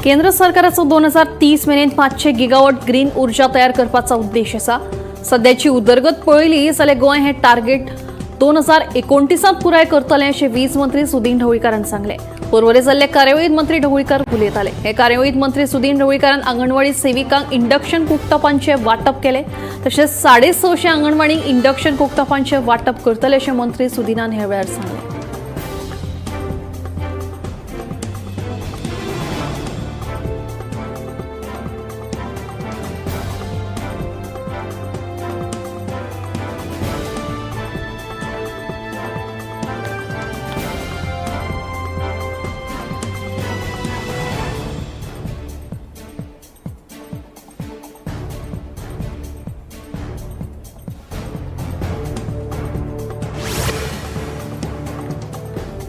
केंद्र सरकाराचो 2030 मेरेन 500 गिगावॉट ग्रीन ऊर्जा तयार करपाचो उद्देश आसा. सद्याची उदरगत पळयली जाल्यार गोंय हें टार्गेट 2029 पुराय करतलें अशें वीज मंत्री सुदीन ढवळीकारान सांगलें. पर्वरे जाल्ले कार्यावळींत मंत्री ढवळीकार उलयताले. हे कार्यावळींत मंत्री सुदीन ढवळीकारान आंगणवाडी सेविकांक इंडक्शन कुकटॉपांचें वांटप केलें. तशेंच 650 आंगणवाडींक इंडक्शन कुकटॉपांचें वांटप करतले अशें मंत्री सुदीनान ह्या वेळार सांगलें.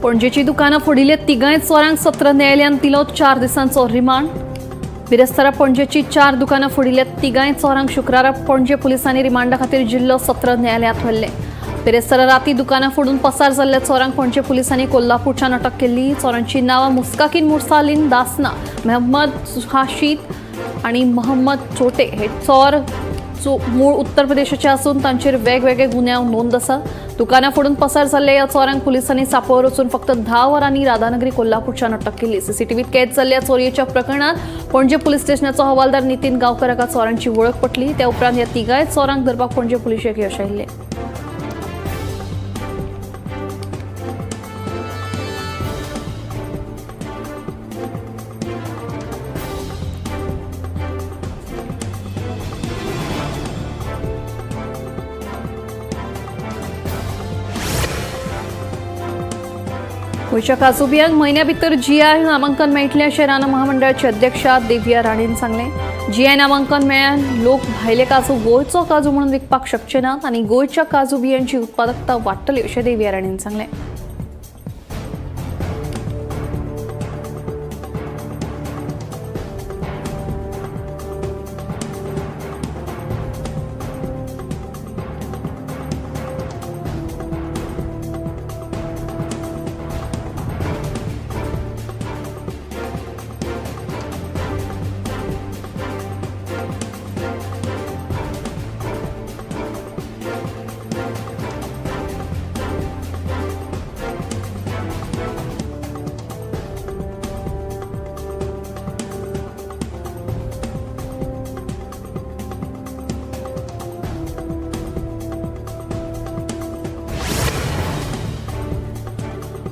पणजेची दुकानां फोडिल्ल्या तिगांय चोरांक सत्र न्यायालयान दिलो 4 दिसांचो रिमांड. बिरेस्तारा पणजेची 4 दुकानां फोडिल्ल्या तिगांय चोरांक शुक्रारा पणजे पुलिसांनी रिमांडा खातीर जिल्लो सत्र न्यायालयांत व्हेल्ले. बिरेस्तारा राती दुकानां फोडून पसार जाल्ल्या चोरांक पणजे पुलिसांनी कोल्हापूरच्यान अटक केल्ली. चोरांची नांवां मुस्काकीन मुरसालीन दासना, महम्मद हाशीद आनी महम्मद चोटे हे चोर मूळ उत्तर प्रदेशाचे आसून तांचेर वेगवेगळे गुन्यांव नोंद आसा. दुकानां फोडून पसार जाल्ल्या ह्या चोरांक पुलिसांनी सापळावर वचून फक्त 10 वरांनी राधानगरी कोल्हापूरच्यान अटक केली. सीसीटीव्हीत कैद जाल्ल्या चोरयेच्या प्रकरणात पणजे पुलीस स्टेशनाचो हवालदार नितीन गांवकर हाका चोरांची वळख पटली. त्या उपरांत ह्या तिगांय चोरांक धरपाक पणजे पुलिशेक यश आयिल्लें. गोंयच्या काजू बियांक म्हयन्या भितर जीआय नामांकन मेळटलें अशें रान महामंडळाचे अध्यक्षा देविया राणेन सांगलें. जीआय नामांकन मेळ्ळ्यान लोक भायले काजू गोंयचो काजू म्हणून विकपाक शकचे नात आनी गोंयच्या काजू बियांची उत्पादकता वाडटली अशें देविया राणेन सांगलें.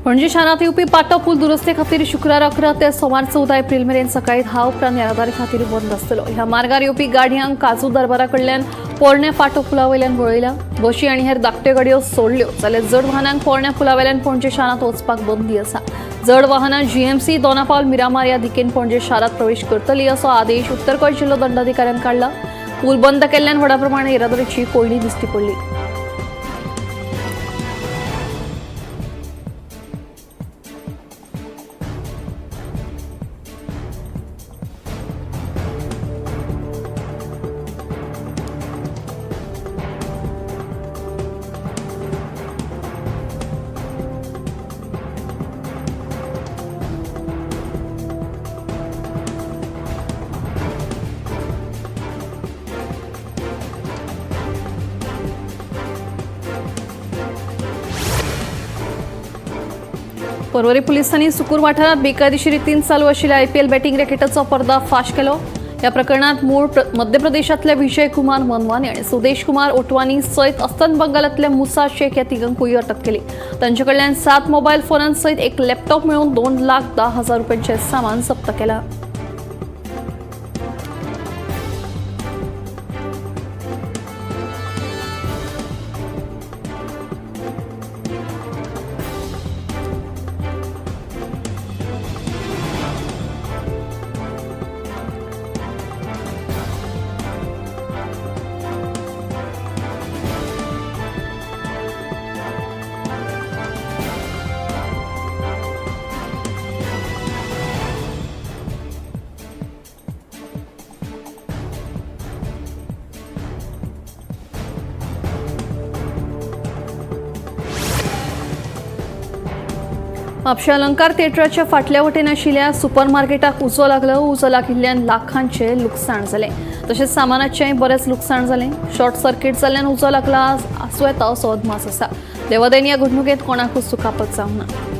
पणजी शारांत येवपी पाटो पूल दुरुस्ते खातीर शुक्रार 11 ते सोमार 14 एप्रिल मेरेन सकाळी 10 उपरांत येरादारी खातीर बंद आसतलो. ह्या मार्गार येवपी गाडयांक काजू दरबारा कडल्यान पोरण्या पाटो पुला वयल्यान वळयल्या. बशी आनी हेर धाकट्यो गाडयो सोडल्यो जाल्यार जड वाहनांक पोरण्या पुला वयल्यान पणजे शारांत वचपाक बंदी आसा. जड वाहनां जीएमसी दोनापावल मिरामार ह्या दिकेन पणजे शारांत प्रवेश करतली असो आदेश उत्तर गोंय जिल्लो दंडाधिकाऱ्यान काडला. पूल बंद केल्ल्यान व्हडा प्रमाणात येरादारीची कोंयडी दिश्टी पडली. पर्वरी पोलिसांनी सुकूर वाठारांत बेकायदेशीर रितीन चालू आशिल्ल्या आयपीएल बॅटिंग रॅकेटाचो पर्दाफाश केलो. ह्या प्रकरणात मूळ मध्य प्रदेशांतले विजय कुमार मनवानी आनी सुदेश कुमार ओटवानी सयत अस्तंत बंगालांतले मुसा शेख ह्या तिगांकूय अटक केली. तांचे कडल्यान 7 मोबायल फोनां सयत एक लॅपटॉप मेळून 2,10,000 रुपयांचें सामान जप्त केलां. म्हापशा अलंकार थिएटराच्या फाटल्या वटेन आशिल्ल्या सुपरमार्केटाक उजो लागलो. उजो लागिल्ल्यान लाखांचें लुकसाण जालें. तशेंच सामानाचेंय बरेंच लुकसाण जालें. शॉर्ट सर्किट जाल्ल्यान उजो लागला आसूं येता असो अदमास आसा. देवादयेन ह्या घडणुकेंत कोणाकूच दुखापत जावंक ना.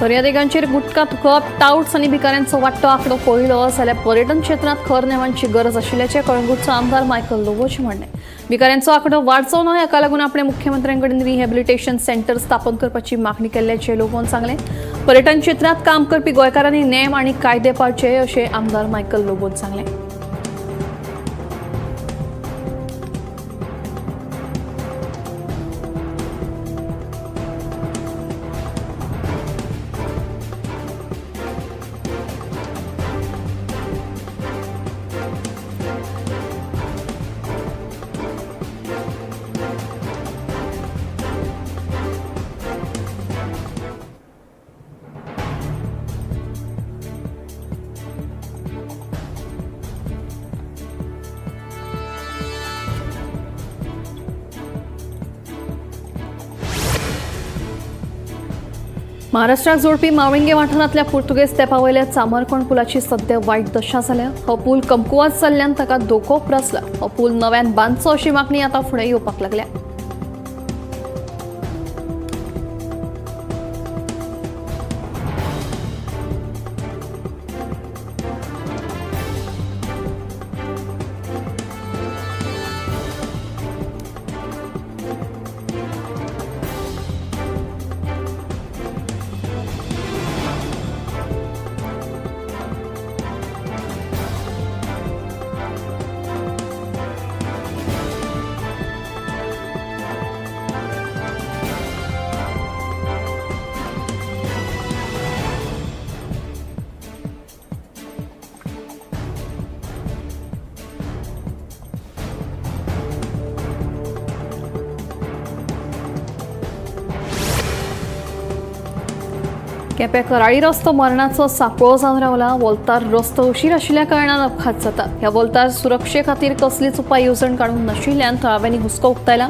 दर्यादेगांचेर गुटखा थुकप, टावट्स आनी भिकाऱ्यांचो वाडटो आंकडो पळयलो जाल्यार पर्यटन क्षेत्रांत खर नेमांची गरज आशिल्ल्याचें कळंगूटचो आमदार मायकल लोबोचें म्हणणें. भिकाऱ्यांचो आंकडो वाडचो न्हय हाका लागून आपणें मुख्यमंत्र्यांकडेन रिहॅबिलिटेशन सेंटर स्थापन करपाची मागणी केल्ल्याचें लोबोन सांगलें. पर्यटन क्षेत्रांत काम करपी गोंयकारांनी नेम आनी कायदे पाळचे अशें आमदार मायकल लोबोन सांगलें. महाराष्ट्राक जोडपी मावळिंगे वाठारांतल्या पुर्तुगेज तेंपावयल्या चामरकोण पुलाची सद्या वायट दशा जाल्या. हो पूल कमकुवत जाल्ल्यान ताका धोको उप्रासला. हो पूल नव्यान बांदचो अशी मागणी आतां फुडें येवपाक लागल्या. केपें कराळी रस्तो मरणाचो सापळो जावन रावला. वोल्तार रस्तो उशीर आशिल्ल्या कारणान अपघात जाता. ह्या वोल्तार सुरक्षे खातीर कसलीच उपाय येवजण काडूंक नाशिल्ल्यान थळाव्यांनी हुस्को उक्तायला.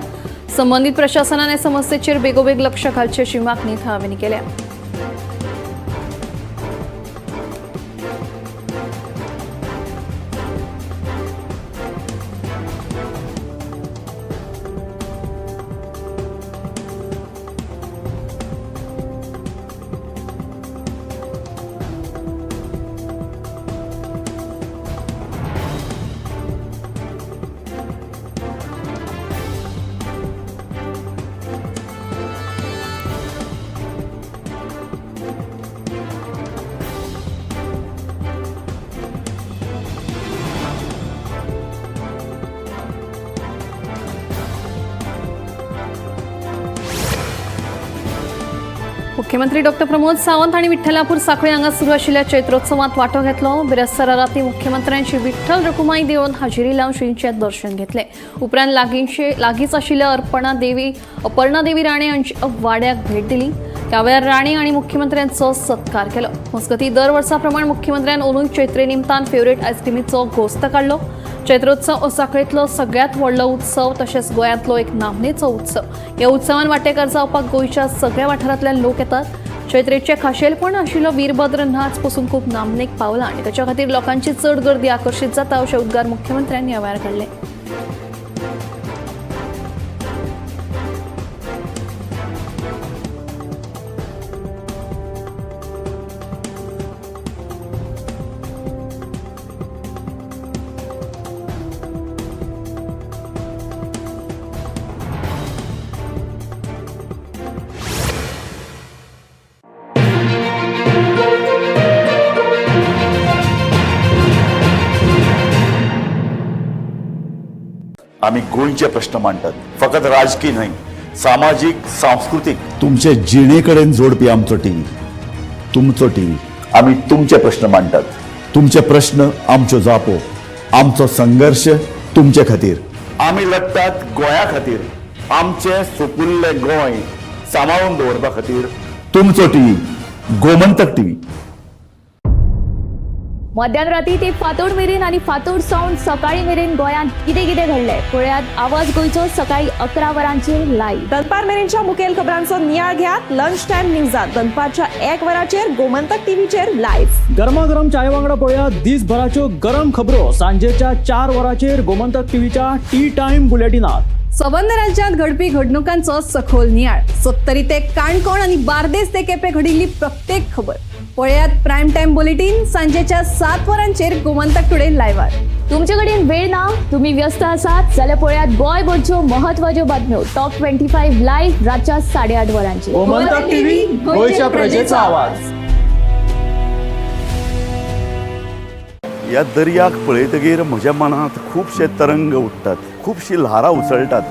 संबंदीत प्रशासनान हे समस्येचेर बेगोबेग लक्ष घालचें अशी मागणी थळाव्यांनी केल्या. मुख्यमंत्री डॉक्टर प्रमोद सावंत हांणी विठ्ठलापूर साखळी हांगा सुरू आशिल्ल्या चैत्रोत्सवात वांटो घेतलो. बिरेस्तारा राती मुख्यमंत्र्यान श्री विठ्ठल रखुमाई देवळांत हाजेरी लावन श्रींचें दर्शन घेतलें. उपरांत लागींच आशिल्ल्या अपर्णा देवी राणे हांच्या वाड्याक भेट दिली. त्या वेळार राणे आनी मुख्यमंत्र्यांचो सत्कार केलो. मजगतीं दर वर्सा प्रमाण मुख्यमंत्र्यान अंदूय चैत्रे निमतान फेवरेट आयस्क्रिमीचो घोस्त काडलो. चैत्रोत्सव हो साखळेंतलो सगळ्यांत व्हडलो उत्सव तशेंच गोंयांतलो एक नामनेचो उत्सव. ह्या उत्सवान वांटेकार जावपाक गोंयच्या सगळ्या वाठारांतल्यान लोक येतात. चैत्रेचें खाशेलपण आशिल्लो वीरभद्र नाच पसून खूब नामनेक पावला आनी ताच्या खातीर लोकांची चड गर्दी आकर्शीत जाता अशे उद्गार मुख्यमंत्र्यांनी ह्या वेळार काडले. आमी गोंयचे प्रश्न मांडटात, फकत राजकी न्हय, सामाजीक, सांस्कृतीक, तुमचे जिणे कडेन जोडपी आमचो टीव्ही, तुमचो टीव्ही. आमी तुमचे प्रश्न मांडटात, तुमचे प्रश्न आमच्यो जापो, आमचो संघर्श तुमचे खातीर. आमी लडटात गोंया खातीर, आमचें सुपुल्लें गोंय सांबाळून दवरपा खातीर. तुमचो टीव्ही, गोमंतक टीव्ही. मध्यान राती ते फांतोड मेरेन आनी फांतोड सावन सकाळी मेरेन गोंयांत कितें कितें घडलें पळयात आवाज गोंयचो सकाळी 11 वरांचेर लायव्ह. दनपार मेरेनच्या मुखेल खबरांचो नियाळ घेयात लंच टायम न्यूजात दनपारच्या 1 वराचेर गोमंतक टीव्हीचेर लायव्ह. गरमागरम चाय वांगडा पळोवया दिसभराच्यो गरम खबरो सांजेच्या 4 वरांचेर गोमंतक टीव्हीच्या टी टायम बुलेटिनात. सबंद राज्यात घडपी घडणुकांचो सखोल नियाळ, सत्तरी ते काणकोण आणि बार्देस ते केपे घडिल्ली प्रत्येक खबर पळयात प्रायम टायम बुलेटीन सांजेच्या 7 वरांचेर गोमंतक टुडे लायव्हार. तुमचे कडेन वेळ ना, तुम्ही व्यस्त आसात जाल्यार पळयात गोंयभरच्यो महत्वाच्यो बातम्यो टॉप 25 लायव्ह रातच्या 8:30 वरांचेर. गोमंतक टीव्ही, गोंयच्या प्रजेचा आवाज. ह्या दर्याक पळयतगीर म्हज्या मनांत खुबशे तरंग उठ्ठात, खुबशीं ल्हारां उसळटात.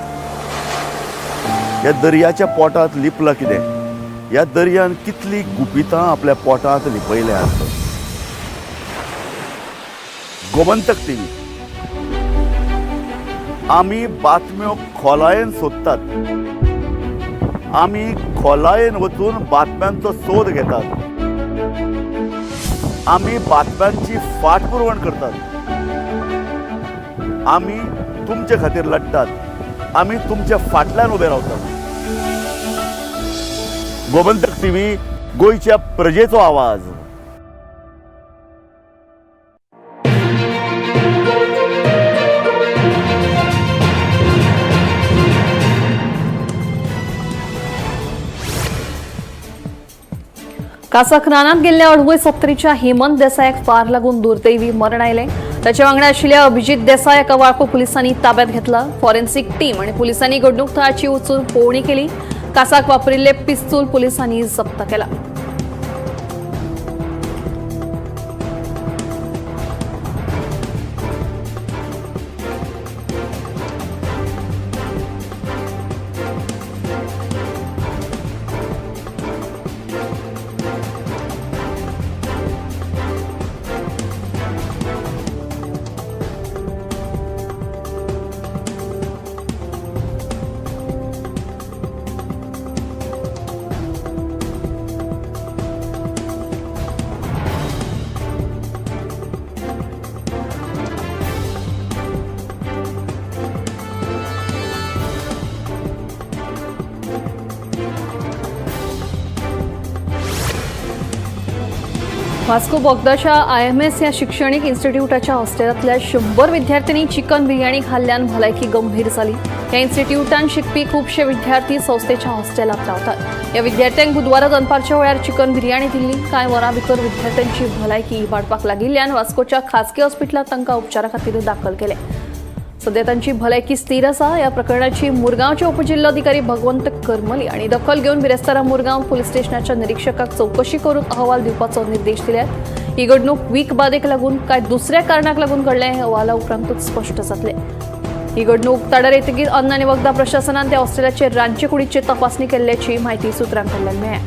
ह्या दर्याच्या पोटांत लिपलां कितें? ह्या दर्यान कितलीं गुपितां आपल्या पोटांत लिपयल्यांत? गोमंतक टीव्ही, आमी बातम्यो खोलायेन सोदतात, आमी खोलायेन वचून बातम्यांचो सोद घेतात, आमी बातम्यांची फाटपुरवण करतात, आमी तुमचे खातीर लडटात, आमी तुमच्या फाटल्यान उबे रावतात. गोमंतक टीव्ही, गोंयच्या प्रजेचो आवाज. कासाक रानांत गेल्ल्या अडवय सत्तरीच्या हेमंत देसायाक फार लागून दुर्दैवी मरण आयलें. ताच्या वांगडा आशिल्ल्या अभिजीत देसाय हाका वाळपो पुलिसांनी ताब्यात घेतला. फॉरेन्सिक टीम आनी पुलिसांनी घडणूक थळाची वचून पळोवणी केली. कासाक वापरिल्ले पिस्तूल पुलिसांनी जप्त केला. वास्को बोगदाच्या आयएमएस ह्या शिक्षणीक इन्स्टिट्यूटाच्या हॉस्टेलांतल्या 100 विद्यार्थ्यांनी चिकन बिर्याणी खाल्ल्यान भलायकी गंभीर जाली. ह्या इन्स्टिट्यूटान शिकपी खुबशे विद्यार्थी संस्थेच्या हॉस्टेलांत रावतात. ह्या विद्यार्थ्यांक बुधवारा दनपारच्या वेळार चिकन बिर्याणी दिल्ली. कांय वरां भितर विद्यार्थ्यांची भलायकी इबाडपाक लागिल्ल्यान वास्कोच्या खासगी हॉस्पिटलांत तांकां उपचारा खातीर दाखल केले. सध्या तांची भलायकी स्थिर आसा. ह्या प्रकरणाची मुरगांवचे उपजिल्लोधिकारी भगवंत करमली आनी दखल घेवन बिरेस्तारा मुरगांव पुलीस स्टेशनाच्या निरीक्षकाक चवकशी करून अहवाल दिवपाचो निर्देश दिल्यात. ही घडणूक वीख बादेक लागून काय दुसऱ्या कारणाक लागून घडलें हें अहवाला उपरांतूच स्पश्ट जातलें. ही घडणूक उक्ताडार येतकीर अन्न आनी वखदां प्रशासनान त्या हॉस्टेलाचेर रांदचे कुडीची तपासणी केल्ल्याची म्हायती सुत्रां कडल्यान मेळ्ळ्या.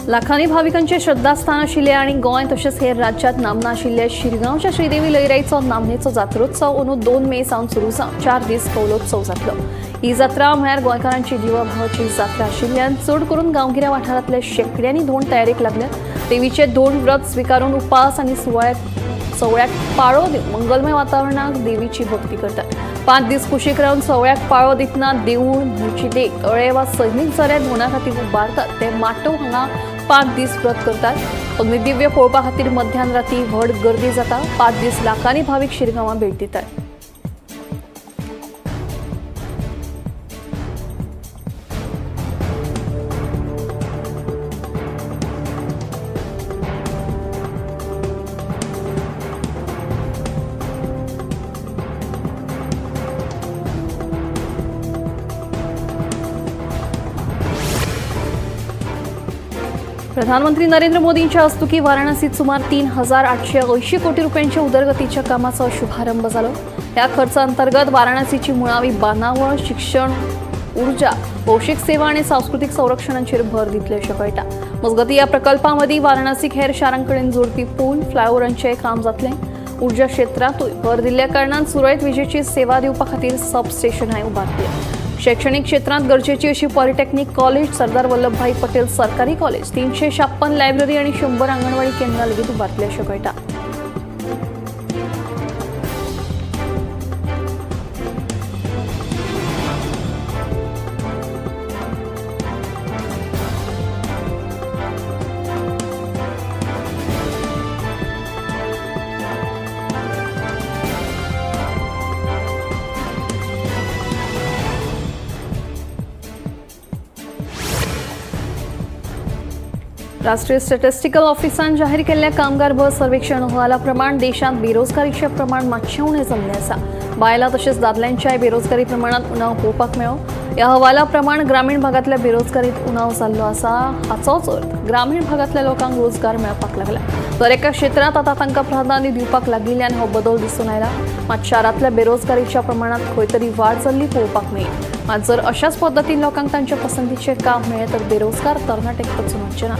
लाखांनी भाविकांचे श्रद्धास्थान आशिल्ले आनी गोंय तशेंच हेर राज्यांत नामना आशिल्ल्या शिरगांवच्या श्रीदेवी लयराईचो नामनेचो जात्रोत्सव अंदू 2 मे सावन सुरू जावन 4 दीस कौलोत्सव जातलो. ही जात्रा म्हळ्यार गोंयकारांची जिवाभावाची जात्रा आशिल्ल्यान चड करून गांवगिऱ्या वाठारांतले शेंकड्यांनी धोंड तयारेक लागल्यात. देवीचे धोंड व्रत स्विकारून उपास आनी सवळ्याक पाळो दिवन मंगलमय वातावरणाक देवीची भक्ती करतात. 5 दीस कुशीक रावन सवळ्याक पाळो दितना देवूळ, न्हंयची देग, तळे वा सैमीक झरे धोंडा खातीर उबारतात. ते माटव हांगा 5 दीस व्रत करतात. अग्निदिव्य पळोवपा खातीर मध्यान राती व्हड गर्दी जाता. 5 दीस लाखांनी भावीक शिरगांवां भेट दितात. प्रधानमंत्री नरेंद्र मोदींच्या हस्तुकी वाराणसीत सुमार 3880 कोटी रुपयांच्या उदरगतीच्या कामाचा शुभारंभ झालो. या खर्चाअंतर्गत वाराणसीची मुळावी बांदावळ, शिक्षण, ऊर्जा, पौष्टिक सेवा आणि सांस्कृतिक संरक्षणाचेर भर दितले अशें कळटा. मजगतीं या प्रकल्पामदीं वाराणसीक हेर शारांकडेन जोडपी पूल, फ्लायओव्हरांचें काम जातलें. ऊर्जा क्षेत्रांतूय भर दिल्ल्या कारणान सुरळीत विजेची सेवा दिवपा खातीर सब स्टेशनांय उबारतले. शैक्षणिक क्षेत्रांत गरजेची अशी पॉलिटेक्निक कॉलेज, सरदार वल्लभभाई पटेल सरकारी कॉलेज, 356 लायब्ररी आणि 100 अंगणवाडी केंद्रां लेगीत उबारतले अशें कळटा. राष्ट्रीय स्टॅटिस्टिकल ऑफिसान जाहीर केल्ल्या कामगार भर सर्वेक्षण अहवाला प्रमाण देशांत बेरोजगारीचें प्रमाण मातशें उणें जाल्लें आसा. बायलां तशेंच दादल्यांच्याय बेरोजगारी प्रमाणांत उणाव पळोवपाक मेळ्ळो. ह्या अहवाला प्रमाण ग्रामीण भागांतल्या बेरोजगारीत उणाव जाल्लो आसा. हाचोच अर्थ ग्रामीण भागांतल्या लोकांक रोजगार मेळपाक लागला. दर एका क्षेत्रांत आतां तांकां प्राधान्य दिवपाक लागिल्ल्यान हो बदल दिसून आयला. मात शारांतल्या बेरोजगारीच्या प्रमाणांत खंय तरी वाड जाल्ली पळोवपाक मेळ्ळी. मात जर अशाच पद्दतीन लोकांक तांच्या पसंतीचें काम मेळ्ळें तर बेरोजगार तरणाटे खचून वचचे ना.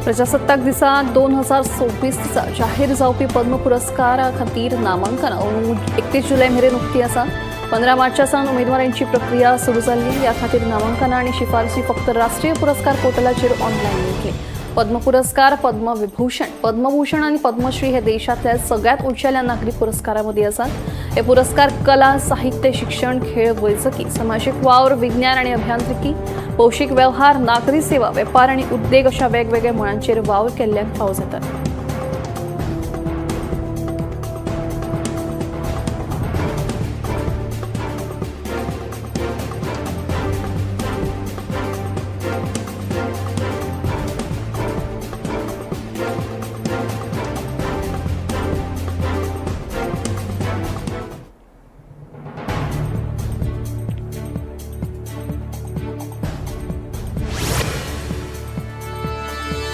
प्रजासत्ताक दिसा 2026 दिसा जाहीर जावपी पद्म पुरस्कारा खातीर नामांकन 31 जुलय मेरेन उक्ती आसा. 15 मार्चा सावन उमेदवारांची प्रक्रिया सुरू जाल्ली. ह्या खातीर नामांकनां आनी शिफारसी फक्त राष्ट्रीय पुरस्कार पोर्टलाचेर ऑनलायन मेळटली. पद्म पुरस्कार, पद्मविभूषण, पद्मभूषण आनी पद्मश्री हे देशांतल्या सगळ्यात उंचेल्या नागरी पुरस्कारामदीं आसात. हे पुरस्कार कला, साहित्य, शिक्षण, खेळ, वैजकी, समाजीक वावर, विज्ञान आनी अभियांत्रिकी, भौशीक व्यवहार, नागरी सेवा, वेपार आनी उद्देग अशा वेगवेगळ्या मळांचेर वावर केल्ल्यांक फावो जातात.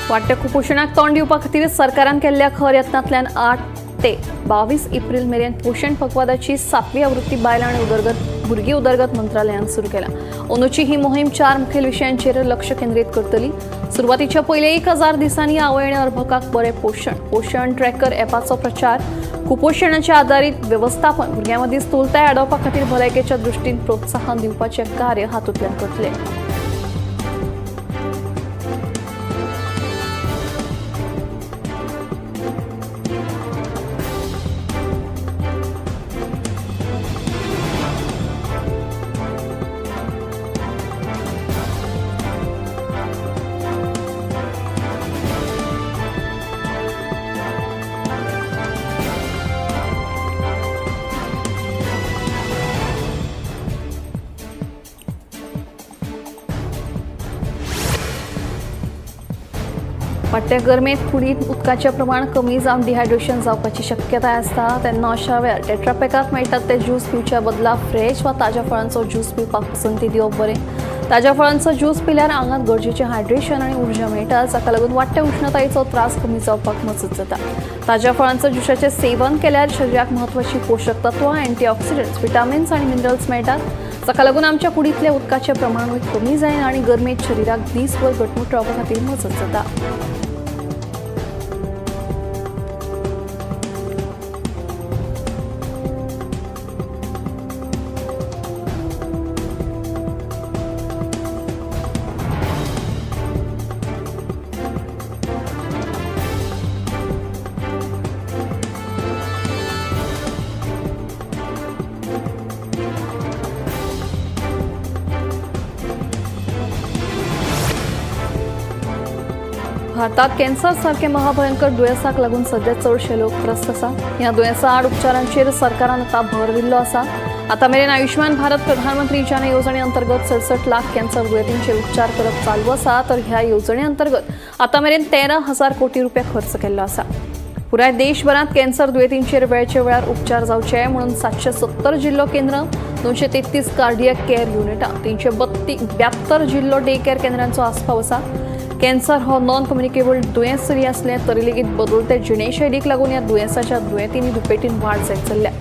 वाडट्या कुपोशणाक तोंड दिवपा खातीर सरकारान केल्ल्या खर यत्नांतल्यान 8 ते 22 एप्रिल मेरेन पोशण पखवाडाची 7वी आवृत्ती बायलां आनी उदरगत भुरगीं उदरगत मंत्रालयान सुरू केला. अंदूची ही मोहीम 4 मुखेल विशयांचेर लक्ष केंद्रीत करतली. सुरवातीच्या पयल्या 1000 दिसांनी आवय आनी अर्भकाक बरें पोशण, पोशण ट्रॅकर ॲपाचो प्रचार, कुपोशणाचे आदारीत वेवस्थापन, भुरग्यां मदीं स्थूलताय आडावपा खातीर भलायकेच्या दृश्टीन प्रोत्साहन दिवपाचें कार्य हातूंतल्यान करतले. वाडट्या गरमेंत कुडींत उदकाचें प्रमाण कमी जावन डिहायड्रेशन जावपाची शक्यताय आसता. तेन्ना अशा वेळार टेट्रापॅकांत मेळटात ते ज्यूस पिवच्या बदला फ्रेश वा ताज्या फळांचो ज्यूस पिवपाक पसंती दिवप बरें. ताज्या फळांचो ज्यूस पिल्यार आंगांत गरजेचें हायड्रेशन आनी ऊर्जा मेळटा, जाका लागून वाडट्या उश्णतायेचो त्रास कमी जावपाक मजत जाता. ताज्या फळांचो ज्युसाचें सेवन केल्यार शरिराक म्हत्वाची पोशक तत्वां, अँटीऑक्सिडंट्स, विटामिन्स आनी मिनरल्स मेळटात, जाका लागून आमच्या कुडींतल्या उदकाचें प्रमाणूय कमी जायना आनी गरमेंत शरिराक दीसभर घटमूट रावपा खातीर मजत जाता. भारतात कॅन्सर सारखे महाभयंकर दुयेंसाक लागून सध्या चडशे लोक त्रस्त आसा. ह्या दुयेंसा आड उपचारांचेर सरकारान आतां भर दिल्लो आसा. आतां मेरेन आयुष्मान भारत प्रधानमंत्री जन येवजणे अंतर्गत 67 लाख कॅन्सर दुयेंतींचेर उपचार करप चालू आसा. तर ह्या येवजणे अंतर्गत आतां मेरेन 13,000 कोटी रुपया खर्च केल्लो आसा. पुराय देशभरात कॅन्सर दुयेंतींचेर वेळचे वेळार उपचार जावचे म्हणून 770 जिल्लो केंद्रां, 233 कार्डियक केअर युनिटां, 372 जिल्लो डे केअर केंद्रांचो आस्पाव आसा. कॅन्सर हो नॉन कम्युनिकेबल दुयेंस जरी असलें तरी लेगीत बदलते जिणेशैलीक लागून ह्या दुयेंसाच्या दुयेंतींनी दुपेटीन वाड जायत चल्ल्या.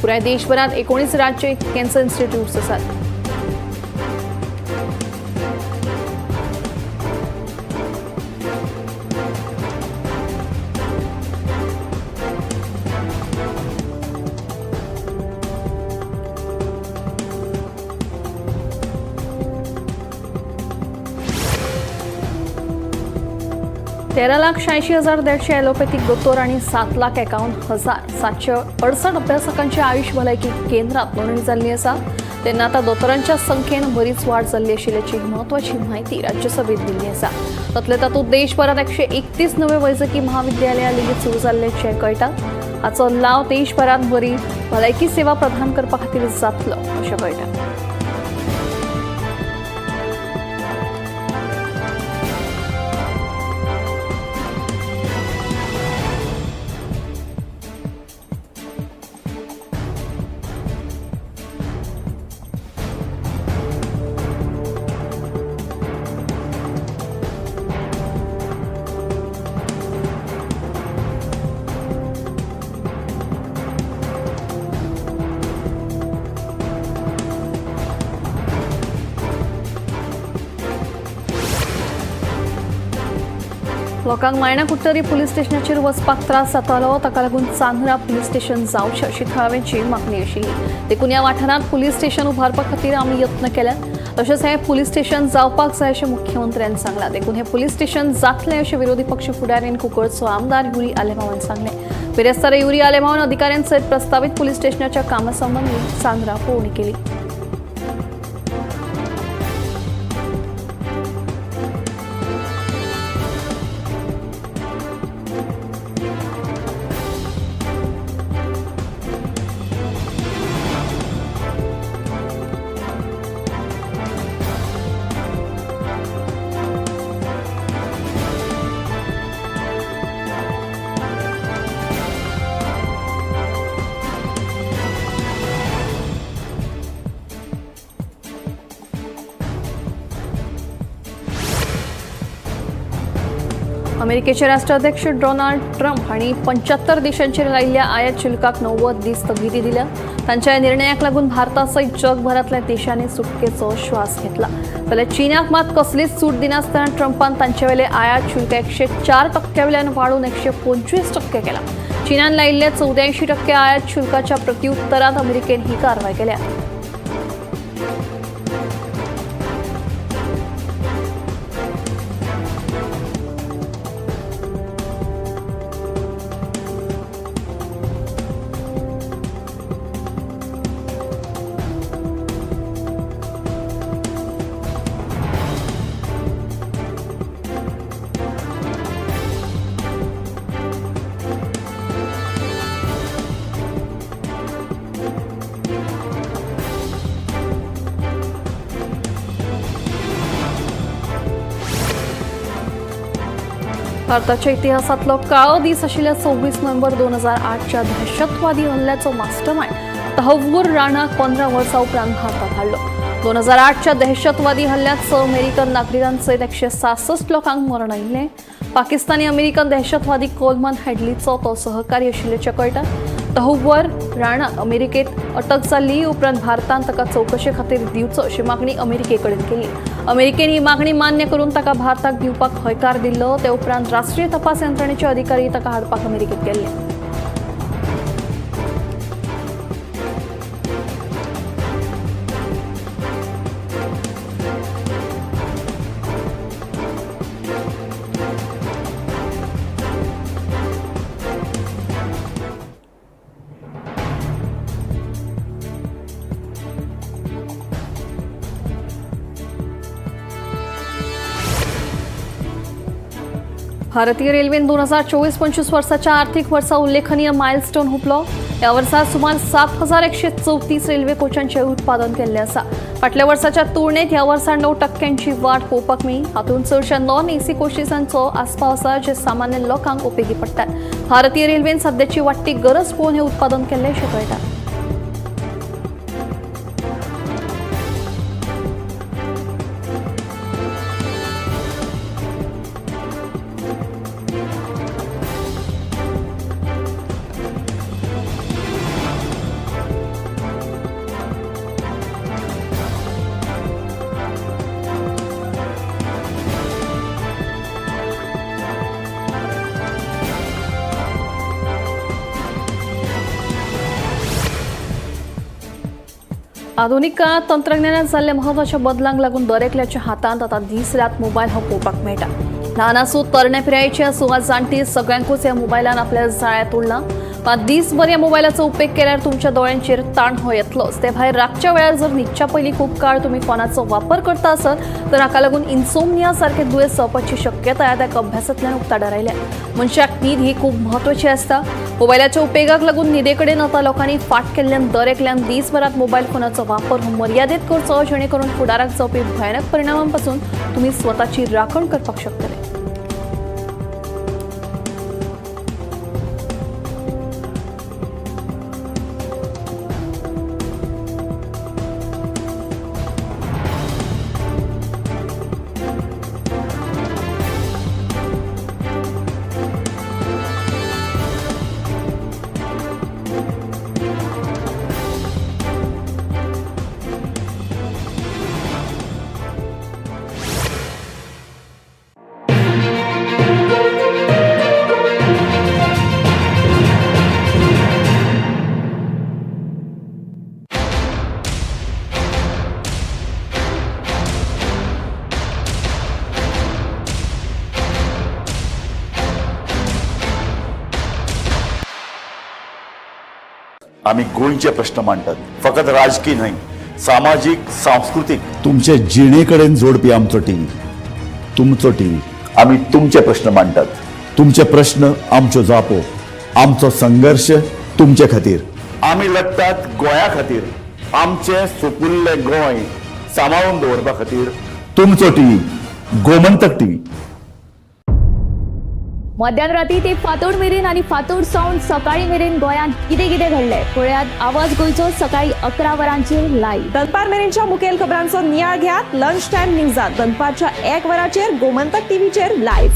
पुराय देशभरात 19 राज्य कॅन्सर इन्स्टिट्यूट्स आसात. 13,86,150 ॲलोपॅथिक दोतोर आणि 7,51,768 अभ्यासकांची आयुष भलायकी केंद्रात नोंदणी जाल्ली आसा. तेन्ना आतां दोतोरांच्या संख्येन बरीच वाड जाल्ली आशिल्ल्याची म्हत्वाची म्हायती राज्यसभेत दिल्ली आसा. तातले तातूंत देशभरात 131 नवे वैजकी महाविद्यालयां लेगीत सुरू जाल्ल्याचें कळटा. हाचो लाव देशभरात बरी भलायकी सेवा प्रदान करपा खातीर जातलो अशें कळटा. लोकांक मायणा कुडटरी पुलीस स्टेशनाचेर वचपाक त्रास जातालो. ताका लागून चांदरा पुलीस स्टेशन जावचें अशी थळाव्यांची मागणी आशिल्ली. देखून ह्या वाठारांत पुलीस स्टेशन उबारपा खातीर आमी यत्न केल्यात. तशेंच हें पुलीस स्टेशन जावपाक जाय अशें मुख्यमंत्र्यान सांगलां. देखून हें पुलीस स्टेशन जातलें अशें विरोधी पक्ष फुडारी आनी कुंकळचो आमदार युरी आलेमांवान सांगलें. बिरेस्तारा युरी आलेमांवान अधिकाऱ्यां सयत प्रस्तावीत पुलीस स्टेशनाच्या कामा संबंदी चांदरा पळोवणी केली. अमेरिकेचे राष्ट्राध्यक्ष डोनाल्ड ट्रम्प हांणी 75 देशांचेर लायिल्ल्या आयात शुल्काक 90 दीस स्थगिती दिल्या. तांच्या ह्या निर्णयाक लागून भारता सयत जगभरांतल्या देशांनी सुटकेचो श्वास घेतला. जाल्यार चीनाक मात कसलीच सूट दिनासतना ट्रंपान तांचे वेले आयात शुल्क 104% वयल्यान वाडोवन 125% केला. चीनान लायिल्ल्या 84% आयात शुल्काच्या प्रत्युत्तरांत अमेरिकेन ही कारवाय केल्या. भारताच्या इतिहासातलो काळो दीस आशिल्ल्या 26 नोव्हेंबर 2008च्या दहशतवादी हल्ल्याचो मास्टरमाइंड तहव्वूर राणाक 15 वर्सां उपरांत भारतात हाडलो. 2008च्या दहशतवादी हल्ल्यात 6 अमेरिकन नागरिकांसयत 166 लोकांक मरण आयिल्लें. पाकिस्तानी अमेरिकन दहशतवादी कोलमन हेडलीचो तो सहकारी आशिल्ल्याचें कळटा. तहव्वूर राणा अमेरिकेत अटक जाल्ली. उपरांत भारतान ताका चवकशे खातीर दिवचो अशी मागणी अमेरिके कडेन केली. अमेरिकेन ही मागणी मान्य करून ताका भारताक दिवपाक हयकार दिल्लो. ते उपरांत राष्ट्रीय तपास यंत्रणेचे अधिकारी ताका हाडपाक अमेरिकेत गेल्ले. भारतीय रेल्वेन 2024-25 वर्साच्या आर्थिक वर्सा उल्लेखनीय मायलस्टोन हुपलो. ह्या वर्सा सुमार 7134 रेल्वे कोचांचें उत्पादन केल्लें आसा. फाटल्या वर्साच्या तुळनेत ह्या वर्सा 9% वाड पळोवपाक मेळ्ळी. हातूंत चडश्या नॉन एसी कोशीसांचो आस्पाव आसा, जे सामान्य लोकांक उपेगी पडटात. भारतीय रेल्वेन सद्याची वाडटी गरज पळोवन हें उत्पादन केल्लें अशें कळटा. आधुनिक काळात तंत्रज्ञानात जाल्ल्या म्हत्वाच्या बदलांक लागून दरेकल्याच्या हातांत आतां दीस रात मोबायल हो पळोवपाक मेळटा. ल्हान आसूं, तरणे पिरायेची आसूं वा जाणटी, सगळ्यांकूच ह्या मोबायलान आपल्या जाळ्यांत उडलां. मात दीसभर ह्या मोबायलाचो उपेग केल्यार तुमच्या दोळ्यांचेर ताण हो येतलोच. ते भायर रातच्या वेळार जर न्हिदच्या पयलीं खूब काळ तुमी फोनाचो वापर करता आसत तर हाका लागून इन्सोमनिया सारखे दुयेंस जावपाची शक्यताय आतां एका अभ्यासांतल्यान उक्ताडार आयल्या. मनशाक न्हीद ही खूब म्हत्वाची आसता. मोबायलाच्या उपेगाक लागून न्हिदे कडेन आतां लोकांनी फाट केल्ल्यान दर एकल्यान दीसभरात मोबायल फोनाचो वापर हो मर्यादेत करचो, जेणे करून फुडाराक जावपी भयानक परिणामांपासून तुमी स्वताची राखण करपाक शकतले. आमी गोंयचे प्रश्न मांडटात, फकत राजकी न्हय, सामाजीक, सांस्कृतीक, तुमचे जिणे कडेन जोडपी आमचो टीव्ही, तुमचो टीव्ही. आमी तुमचे प्रश्न मांडटात, तुमचे प्रश्न आमच्यो जापो, आमचो संघर्श तुमचे खातीर. आमी लडटात गोंया खातीर, आमचें सुपुल्लें गोंय सांबाळून दवरपा खातीर. तुमचो टीव्ही, गोमंतक टीव्ही. मध्यान राती ते फांतोड मेरेन आनी फांतोड सावन सकाळी मेरेन गोंयांत कितें कितें घडलें पळयात आवाज गोंयचो सकाळी 11 वरांचेर लायव्ह. दनपार मेरेनच्या मुखेल खबरांचो नियाळ घेयात लंच टायम न्यूजात दनपारच्या 1 वरांचेर गोमंतक टीव्हीचेर लायव्ह.